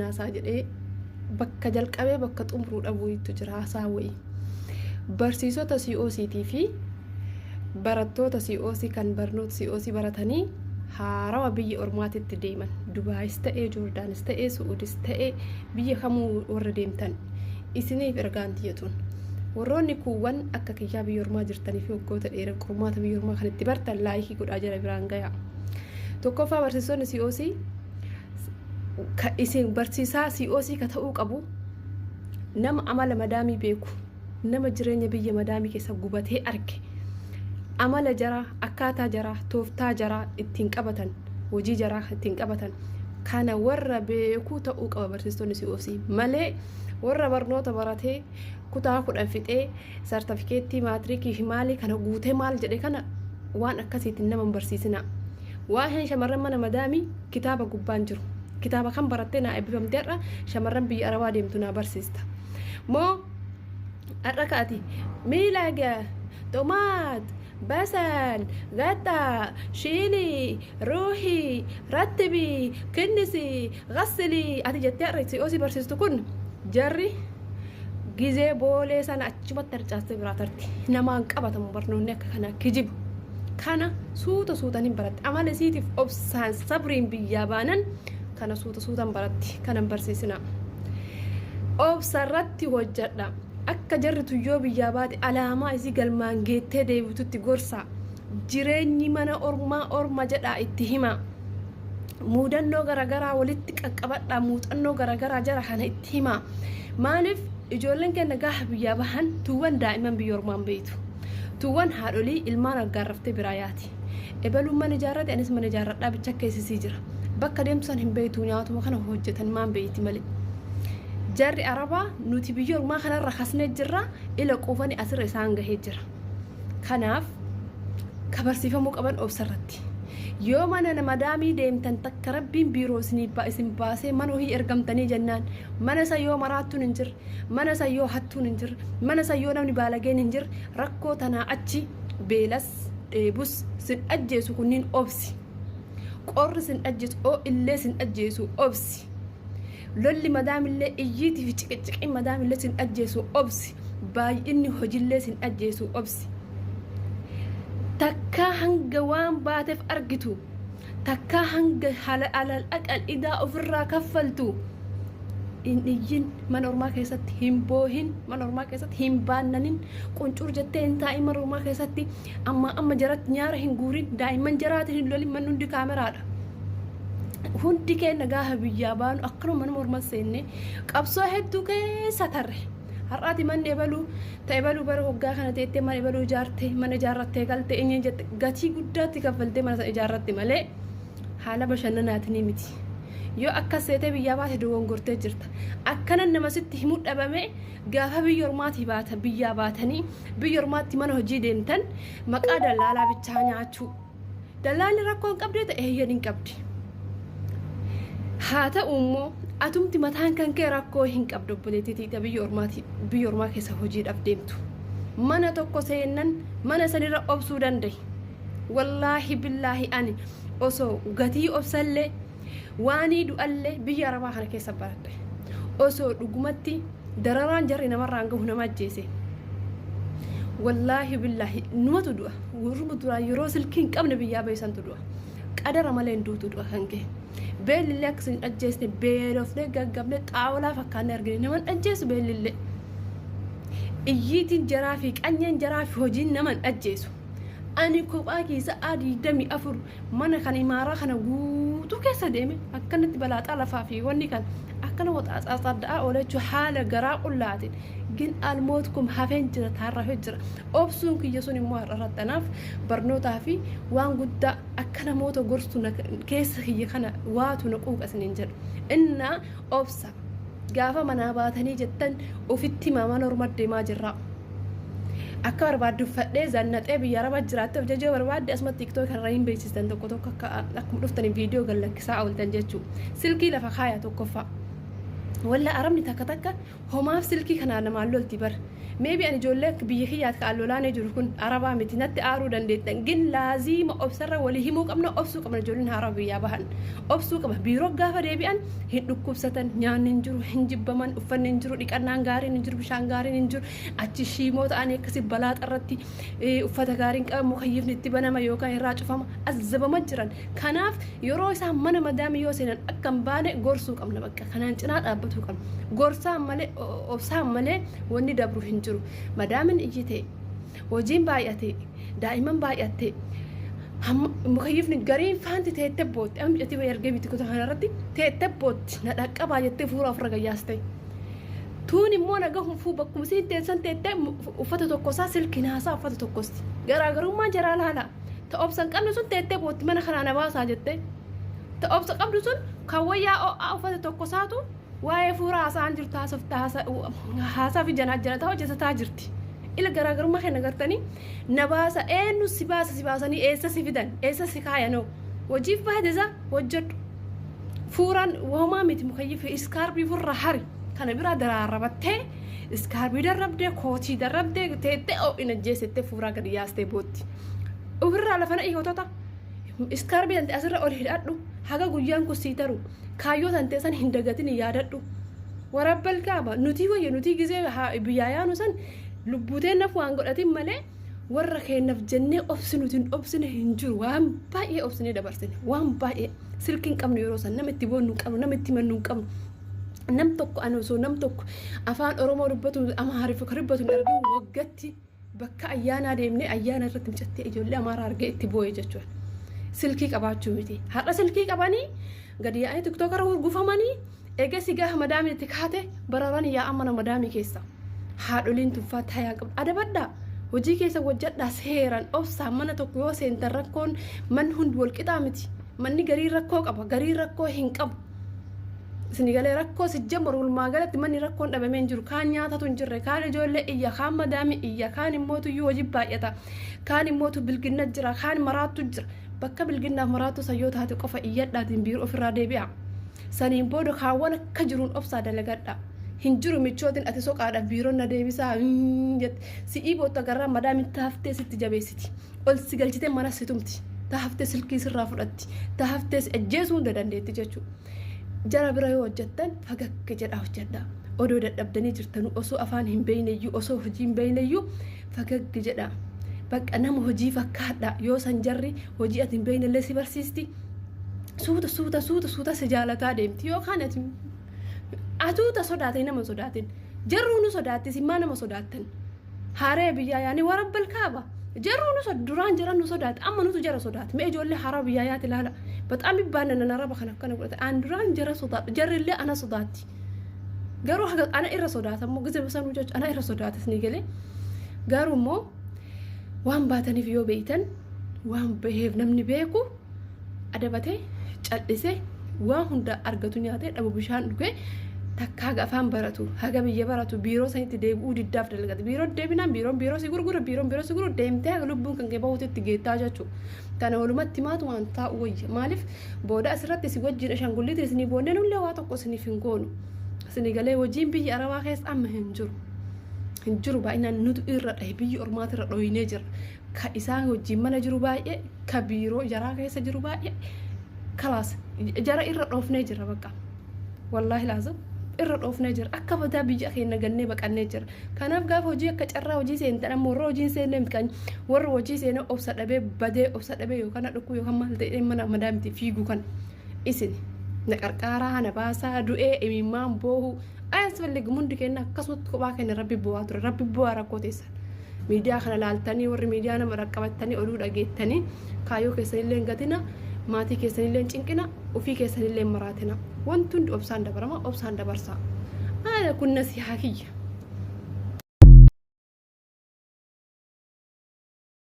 Naasaa jedhee bakka jalqabee bakka xumuruu dhabuutu jira haasaa wayii. Barsiisota COCtii fi barattoota COC kan barnoota COC baratanii haarawa biyya ormaatitti deeman, Dubaayis ta'ee, Joordaanis ta'ee, Su'uudis ta'ee, biyya kamuu warra deemtan, isiniif ergaan tiyyatuun. Warroonni kuuwwan akka kiyyaa biyya ormaa jirtanii fi waggoota dheeraa qormaata biyya ormaa kan itti bartan, like godhaa jara biraan gayaa. Tokkoffaa, barsiisonni COC, ka isin barsiisaa COC ka ta'uu qabu nama amala madaamii beeku, nama jireenya biyya madaamii keessa gubatee arge, amala jaraa, akkaataa jaraa, tooftaa jaraa ittiin qabatan, hojii jaraa ittiin qabatan kana warra beekuu ta'uu qaba barsiistonni COC malee, warra barnoota baratee kutaa 10 fixee sartifikeettii maatirikii fi maalii kana guutee maal jedhe kana waan akkasiitiin nama hin barsiisinaa. Waa'een shamarran mana madaamii kitaaba gubbaan jiru. Kitaaba kan barattee naa eebbifamtee har'a shamarran biyya Arabaa deemtu naa barsiista. Moo har'a ka'ati miilaga طماط بصل gaxxaa شيلي روحي رتبي كنسي غسلي ati jettee har'a COC barsiistu kun, jarri gizee boolee sana achumatti harcaastee biraa tarti. Namaan qabatamu barnoonni akka kanaa kijibu. Kana suuta suutan hin baratti. Amala isiitiif obsaan sabriin biyyaa baanan kana suuta suutan baratti. Kana hin barsiisinaa. Obsa irratti hojjedha. Akka jarri tuyyoo biyyaa baate alaamaa isii galmaan geettee deebitutti gorsaa. Jireenyi mana ormaa orma jedhaa itti himaa. Muudannoo garaagaraa walitti qaqqabadhaa, muuxannoo garaagaraa jara kana itti himaa. Maaliif, ijoolleen keenya gaafa biyyaa bahan tuuwwan daa'imman biyya ormaan beeytu. Tuuwwan haadholii ilmaan aggaarraftee biraa yaati. Ebaluun mana ijaarrate, anis mana ijaarradhaa bicha keessisii jira. Bakka deemtu san hin beeytu, nyaatuma kana hojjetan maan beeyti malee. Jarri Arabaa nuti biyya ormaa kanarra kasnee jirra, ila quufanii asirra isaan gahee jira. Kanaaf ka barsiifamuu qaban obsarratti. Yoo mana madaamii deemtan, takka Rabbiin biiroo isin baasee mana ohii ergamtanii jennaan, mana san yoo maraattuun hin jirre, mana san yoo hattuun hin jirre, mana san yoo namni baalageen hin jirre, rakkoo tanaa achi beelas dheebus sin ajjeesu kunniin obsi. Qorri sin ajjeesu, oo illee sin ajjeesu obsi. Lolli madaamillee, iyyiitii fi ciqiciqiin madaamillee sin ajjeesu obsi. Baay'inni hojiillee sin ajjeesu obsi. Takkaa hanga waan baateef argitu, takkaa hanga alal aqal idaa ofirraa kaffaltu hin iyyin mana ormaa keessatti, hin boohin mana ormaa keessatti, hin baannanin, quncur jettee hin taa'in mana ormaa keessatti, amma amma jaratti nyaara hin guurin, daa'imman jaraatiin hin lolin. Manni hundi kaameraadha. Hundi keenya gaafa biyyaa baanu akkanuma manuma ormaa seenne qabsoo hedduu keessa tarre. Har'aati manni ebaluu ta ebaluu bara waggaa kana teettee mana ebaluu ijaarte, mana ijaarrattee galte inni jette, gatii guddaatti kaffaltee mana sana ijaarratte malee haala bashannanaatiin miti. Yoo akkas seetee biyyaa baate dogongortee jirta. Akkanan nama sitti himuu dhabame. Gaafa biyya ormaatii baata, biyyaa baatanii biyya ormaatti mana hojii deemtan, maqaa dallaalaa bichaa nyaachuu. Dallaalli rakkoo hin qabdee ta'e eeyyan hin qabdi. Haa ta'u immoo atumti mataan kan kee rakkoo hin qabdu, obboleettii biyya ormaatii biyya ormaa keessa hojiidhaaf deemtu. Mana tokko seennan mana sanirra obsuu danda'i. Wallaahi billaahi, ani osoo gatii obsallee waanii du'allee biyya Arabaa kana keessa baradhe. Osoo dhugumatti dararaan jarri namarraan gahu nama ajjeese. Wallaahi billaahi, numatu du'a. Warruma duraan yeroo silkii hin qabne biyyaa bahisantu du'a. Qadara malee hin duutu du'a kan kee. Beellillee akka isin ajjeesne, beelofne gaggabne xaawulaa fakkaannee argine nama hin ajjeesu beellillee. Iyyiitiin jaraa fi qanyeen jaraa fi hojiin nama hin ajjeesu. Ani kophaa keessa sa'aa 24 mana kana imaaraa kana guutuu keessa deeme akkanatti balaaxaa lafaa fi wanni kan akkana waxaaxaaxadda'aa oola jechuun haala garaa qullaatiin gin almootkum hafeen jira, taarrafee jira. Obsuun kiyya sun immoo har'a irratti anaaf barnootaa fi waan guddaa akka namoota gorsu keessa kiyya kana waatu na quuqa isiniin jedhu. Innaa obsa, gaafa manaa baatanii jettan ofitti himaa, mana orma deemaa jirraa. Akka barbaaddu uffadhee zannaxee biyya Arabaa jiraattee of jajuu barbaadde, asuma TikTok kanarra hin beeksistan, tokko tokko akka akkuma dhuftanii viidiyoo gad lakkisaa ooltan jechuudha. Silkii lafa kaaya tokkoffaa. Walla arabni takka takka homaaf silkii kanaan namaan lolti bar. Maybe ani ijoollee biyya kiyyaati kan lolaanee jiru kun arabaa miti, natti aaruu dandeettan. Gin laaziima obsarra walii himuu qabna, obsuu qabna. Ijoolleen haaraa biyyaa bahan obsuu qaba. Biiroo gaafa deebi'an hin dhukkubsatan, nyaanni hin jiru, hin jibbaman, uffanni hin jiru, dhiqannaan gaariin hin jiru, bishaan gaariin hin jiru. Achi shiimoo ta'anii akkasii balaa xarratti uffata gaariin qaban, mukayyifni itti banama yookaan irraa cufama, azabama jiran. Kanaaf yeroo isaan mana madaamii yoo seenan akka hin baane gorsuu qabna, bakka kanaan cinaa dhaabbatuu qabna. Gorsaan malee, obsaan malee wanni dabru hin jiru. Madaamin iyyite, hojiin baay'ate, daa'imman baay'atte, mukayyifni gariin faanti teette bootti. Amma mucattii wayii argee miti kutaa kanarratti teette bootti, na dhaqqabaa jettee fuula ofirra gayyaaste. Tuun immoo naga hunfuu bakkuma isiin teessan teettee uffata tokkosaa silkiin haasaa uffata tokkosti. Garaagarummaa jaraa laala. Ta obsa hin qabne sun teettee bootti, mana kanaa na baasaa jettee. Ta obsa qabdu sun kan wayyaa ho'aa uffata tokkosaatu waa'ee fuura haasa'aan jirtu, haasofta haasaa fi janaa janataa hojjetataa jirti. Ila garaagarummaa kenna gartanii, na baasa, eenyu si baasa? Si baasanii eessa si fidan? Eessa si kaayanoo? Hojiif baate isaa hojjedhu. Fuuraan homaa miti, mukayyif iskaarbii furra hari kana biraa daraarrabattee, iskaarbii darrabdee, kootii darrabdee, teettee ho'ina jeessettee fuuraa gadi yaastee bootti. Ofirraa lafa na dhiyootota iskaarbii tante asirra ol hidhadhu, haga guyyaan kun sii taru kaayyoo tantee san hin dagatin, yaadadhu. Warabbal kaaba nutii wayya nutii gizee biyyaa yaanu san lubbuuteen naf waan godhatin malee warra keenyaaf jennee obsi nuti hin obsine hin jiru. Waan baay'ee obsinee dabarsine, waan baay'ee. Silkii hin qabnu yeroo san, nama itti boonnu hin qabnu, nama itti himannu hin qabnu. Nam tokko ani osoo nam tokko afaan Oromoo dubbatu, Amaariffaa kan dubbatu hin argin, waggatti bakka ayyaanaa deemnee ayyaana irratti micattee ijoollee Amaaraa argee itti boo'e jechuudha. Silkii qabaachuu miti. Har'a silkii qabanii gadi yaa'anii tiktookara hurgufamanii, eegasi gaafa madaamii itti kaate bararan yaa'an mana madaamii keessa. Haadholiin tuffaa tayaa qabdu. Adabadhaa. Hojii keessa hojjedhaa seeran, obsaan. Mana tokko yoo seentan rakkoon manni hundi wal qixaa miti. Manni garii rakkoo qaba, garii rakkoo hin qabu. Isin galee rakkoo sijjamar walumaa galatti manni rakkoon dhabamee hin jiru. Kaan nyaatatu hin jirre, kaan ijoollee iyya, kaan madaamii iyya, kaan immootu hojii baay'ata, kaan immootu bilginna jira, kaan maraattu jira. Bakka bilginnaaf maraattu san yoo taate qofa iyyadhaatiin biiroo ofirraa deebi'a. Saniin booda kaawwan akka jiruun obsaa dalagadha. Hin jiru michootiin ati soqaadhaaf biiroon na deebisaa jette. Si'ii bootta garraa madaamiin taaftee sitti jabeessiti. Ol si galchitee mana si tumti. Taaftee silkii sirraa fudhatti. Taaftee si ajjeesuu hunda dandeetti jechuudha. Jara bira yoo hojjettan fagagga jedhaa hojjedhaa. Odoo dadhabdanii jirtanuu, osoo afaan hin beeyneyyuu, osoo hojii hin beeyneyyuu fagagga jedhaa. Bakka nama hojii fakkaadhaa, yoo san jarri hojii ati hin beeynellee si barsiisti. Suuta suuta suuta suuta si jaalataa deemti, yookaan ati atuuta sodaatee nama hin sodaatin. Jarruu nu sodaatti, isin maa nama sodaattan? Haaree biyyaa yaani warabbal kaaba. Jarruu nu soda, duraan jara nu sodaate, amma nutu jara sodaate. Mee ijoollee haaraa biyyaa yaati ilaala. Baxaam baannan araba kan akkana godhate. Aan duraan jara sodaadha. Jarri illee ana sodaatti. Garuu haga ana irra sodaata immoo gizee sanuu jechuudha, ana irra sodaatas ni galee. Garuu immoo waan baataniif yoo beeytan, waan baheef namni beeku adabatee cal'isee waan hunda argatu nyaatee, dhabu bishaan dhugee, takka haga afaan baratu, haga biyya baratu, biiroo sanitti deebi'uu diddaaf dalagata. Biiroo deebinaan biiroon biiroo si gurgura, biiroon biiroo si gurgura, deemtee haga lubbuun kan kee bahuutti geettaa jechuudha. Kana walumatti maatu waan taa'u wayya. Maaliif booda asirratti si wajjin ashaangulliitiin isinii boonnee nullee waa tokko isiniif hin goonu. Isinii galee hojiin biyya arabaa keessa amma hin jiru. Hin jiru, baay'inaan nutu irra dhahe, biyya ormaatirra dhoyinee jira. Ka isaan wajjin mana jiru baay'ee, ka biiroo jaraa keessa jiru baay'ee. Kalaas jara irra dhoofnee jira bakka. Wallaahi laazim irra dhoofnee jira. Akka badaa biyya keenya gannee baqannee jira. Kanaaf gaafa hojii akka carraa hojii seentan, amma warra hojii hin seenne miti, kan warra hojii seenee obsa dhabee badee, obsa dhabee yookaan dhukku yookaan maal ta'ee mana madaamti fiigu kan isin na qarqaaraa, na baasaa, du'ee imimmaan boohu ayasfalligu hundi keenya akkasumatti kophaa keenya rabbi bu'aa ture, rabbi bu'aa rakkoo teessan. Miidiyaa kana laaltanii, warri miidiyaa nama raqqabattanii oduu dhageettanii, kaayyoo keessanillee hin gatina, maatii keessanillee hin cinqina, ofii keessanillee hin maraatina. Wanti hundi obsaan dabarama, obsaan dabarsaa. Haala kun nasihaa kiyya.